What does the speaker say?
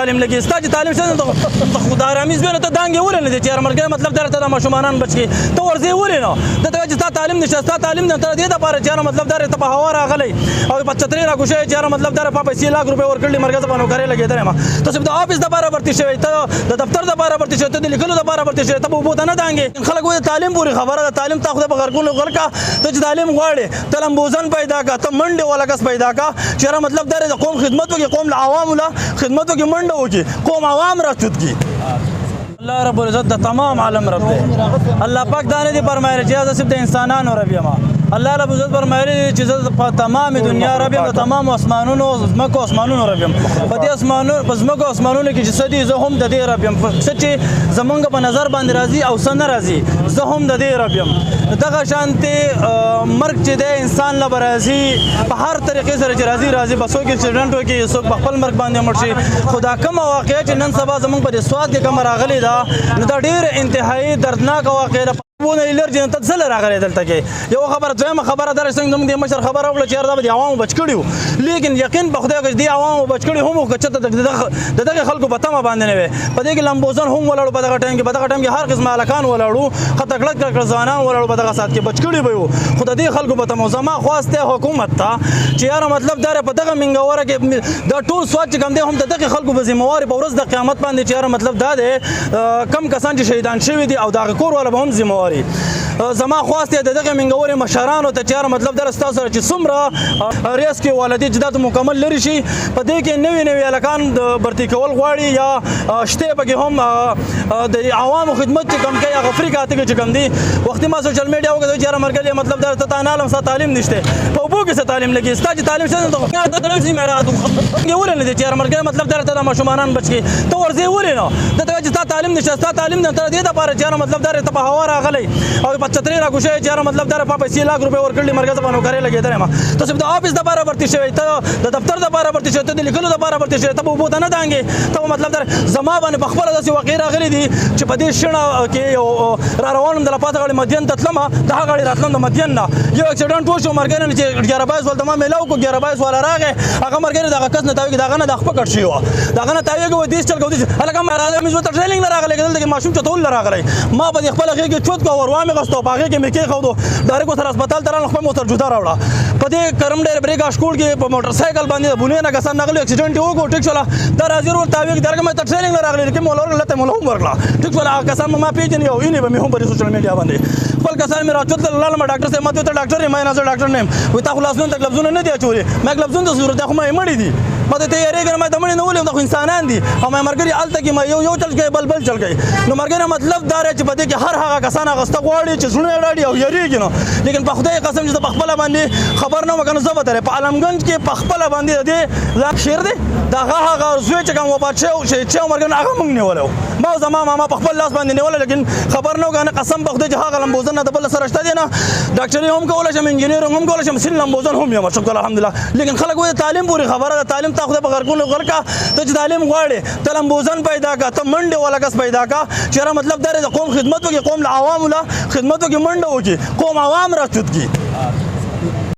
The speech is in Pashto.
تعلیم لګي؟ ستا چې تعلیم شته ته خدای رامیز به ته دانګې ولې نه دي چې مرګ مطلب در ته د ماشومانان بچ کی ته ورځې ولې نه د ته چې ستا تعلیم نشته، ستا تعلیم نه ته دې د پاره چې مطلب در ته په هوا راغلی او په چترې را کوشې چې مطلب در په پیسې لاک روپے ورکړل مرګ ته نوکرې لګېدل ما ته صرف د افیس د پاره ورته شوی، ته د دفتر د پاره ورته شوی، ته د لیکلو د پاره ورته شوی، ته په بوته نه دانګې. خلک وایي تعلیم پوری خبره ده، تعلیم ته خدای په غرقونو غرقه. ته چې تعلیم غواړې ته لمبوزن پیدا کا، ته منډه والا کس پیدا کا چې مطلب در د قوم خدمت وکړي، قوم له عوام له خدمت وکړي، منډه وکړي، قوم عوام را چوت کی. الله رب العزت د تمام عالم رب دی. الله پاک دا نه دی فرمایلی چې زه صرف د انسانانو رب یم. الله رب العزت فرمایلی چې زه په تمام دنیا رب یم، د تمام اسمانونو، ځمکو اسمانونو رب یم. په دې اسمانونو، په ځمکو اسمانونو کې چې څه دي، زه هم د دې رب یم. څه چې زمونږ په نظر باندې راځي او څه نه راځي، زه هم د دې رب یم. دغه شانتې مرګ چې دی انسان له به راځي، په هر طریقې سره چې راځي راځي به، څوک اکسیډنټ وکړي، څوک په خپل مرګ باندې مړ شي. خو دا کومه واقعه چې نن سبا زمونږ په دې سوات کې کومه راغلې ده، نو دا ډېره انتهایی دردناکه واقعه ده. ونه الرجی ته څه راغلی دلته کې یو خبره. دویمه خبره در څنګه زموږ د مشر خبره وکړه چې دا به د عوامو بچ کړي وو، لیکن یقین په خدای کې دی عوامو بچ کړي هم که چته د دغه خلکو په تمه باندې نه وي. په دې کې لمبوزن هم ولاړو، په دغه ټایم کې هر قسم هلکان ولاړو، خطر کړه ځوانان ولاړو. په دغه ساعت کې بچ کړي به وو، خو د دې خلکو په تمه. زما خواست حکومت ته چې یاره مطلب دا په دغه منګوره کې د ټول سواد چې کم دی هم د دغه خلکو په ذمہ واري په ورځ د قیامت باندې چې یاره مطلب دا دی کم کسان چې شهیدان شوي دي او دغه کور والا به هم ذمہ واري. زما خواست دی د دغه منګورې مشرانو ته چې یاره مطلب در تاسو سره چې څومره ریس کې ولدي چې دا مکمل لري شي. په دې کې نوی نوی هلکان د برتي کول غواړي یا شته پکې هم د عوامو خدمت چې کم کوي، هغه فري کاته کې چې کم دي. وختي ما سوشل میډیا وکړ چې یاره مرګ مطلب در ته نه عالم ستا تعلیم نشته، په اوبو کې څه تعلیم لګي؟ ستا چې تعلیم شته ته ولې نه دي چې یاره مرګ مطلب در ته د ماشومانان بچ کی ته ورځې ولې نه د ته چې ستا تعلیم نشته، ستا تعلیم نه ته دې د پاره چې یاره مطلب در ته په هوا راغلی او په چترې را کوشې چې یاره مطلب در په پیسې لاک روپے ورکړل مرګ ته نوکرې لګېدل ما ته صرف د افیس د پاره ورته شوی، ته د دفتر د پاره ورته شوی، ته د لیکلو د پاره ورته شوی، ته په اوبو ته نه دانګې. ته مطلب در زما باندې په خپله داسې واقعې راغلي دي چې په دې شنه کې یو را روان د لپاره غړي مدین ته تلم، د هغه غړي راتلم د مدین نه یو اکسیډنټ وشو. مرګ نه چې 11 22 ول د ما میلاو کو، 11 22 والا راغی، هغه مرګ دغه کس نه تاویږي، دغه نه د خپل کټ شي، دغه نه تاویږي و دې چل کو دې هلکه ما راغلی مې ته ټریلینګ نه راغلی، دلته کې ماشوم چتول راغلی. ما په خپل غېږ کې چوت کو ور وامې غستو، په هغې کې مې کېښودو، ډایرکټ سره هسپتال ته رانه خپل موټر جدا راوړه. په دې کرم ډېر بریګ اشکول کې په موټر سایکل باندې د بونې نه کسان نغلي، اکسیډنټ وکړو. ټیک شوله، دا راځي ور تاویږي، درګه مې ته ټریلینګ نه راغلی کې مولا ورغله ته مولا هم ورغله. ټیک شوله، هغه کسان ما پیژني او اینې به مې هم په سوشل میډیا باندې خپل کسان مې راچوت لاله ما ډاکټر صاحب، ما ته ډاکټر یې؟ ما نه، زه ډاکټر نه یم. وی تا خو لاسونه ته ګلبزونه نه دي اچولي؟ ما ګلبزونه ته ضرورت خو ما یې مړي دي. ما ته یریږم، ما ته مړي نه ولې، دا خو انسانان دي. او ما مرګري الته کې ما یو یو چل کوي، بل بل چل کوي. نو مرګره مطلب دا دی چې په دې کې هر هغه کسان هغه غواړي چې زړونه راړي او یریږي نو، لیکن په خدای قسم چې په خپل باندې خبر نه وکنه. زه به ترې په عالمګنج کې په خپل باندې د دې شعر دی دغه هغه زوی چې کوم وفات شو چې مرګ هغه مونږ نیولو، ما او زما ماما په خپل لاس باندې نیول، لیکن خبر نه وکنه. قسم په خدای چې هغه لمبوزن نه د بل سره شته دی نه ډاکټري هم کولای شم، انجینیر هم کولای شم، سین لمبوزن هم یم، شکر الحمدلله. لیکن خلک وایي تعلیم پوری خبره ده، تعلیم ته خدای په غرقونو غرقه. ته چې تعلیم غواړې ته لمبوزن پیدا کا، ته منډه والا کس پیدا کا چې یاره مطلب دا د قوم خدمت وکړي، قوم له عوامو له خدمت وکړي، منډه وکړي، قوم عوام را چوت کی.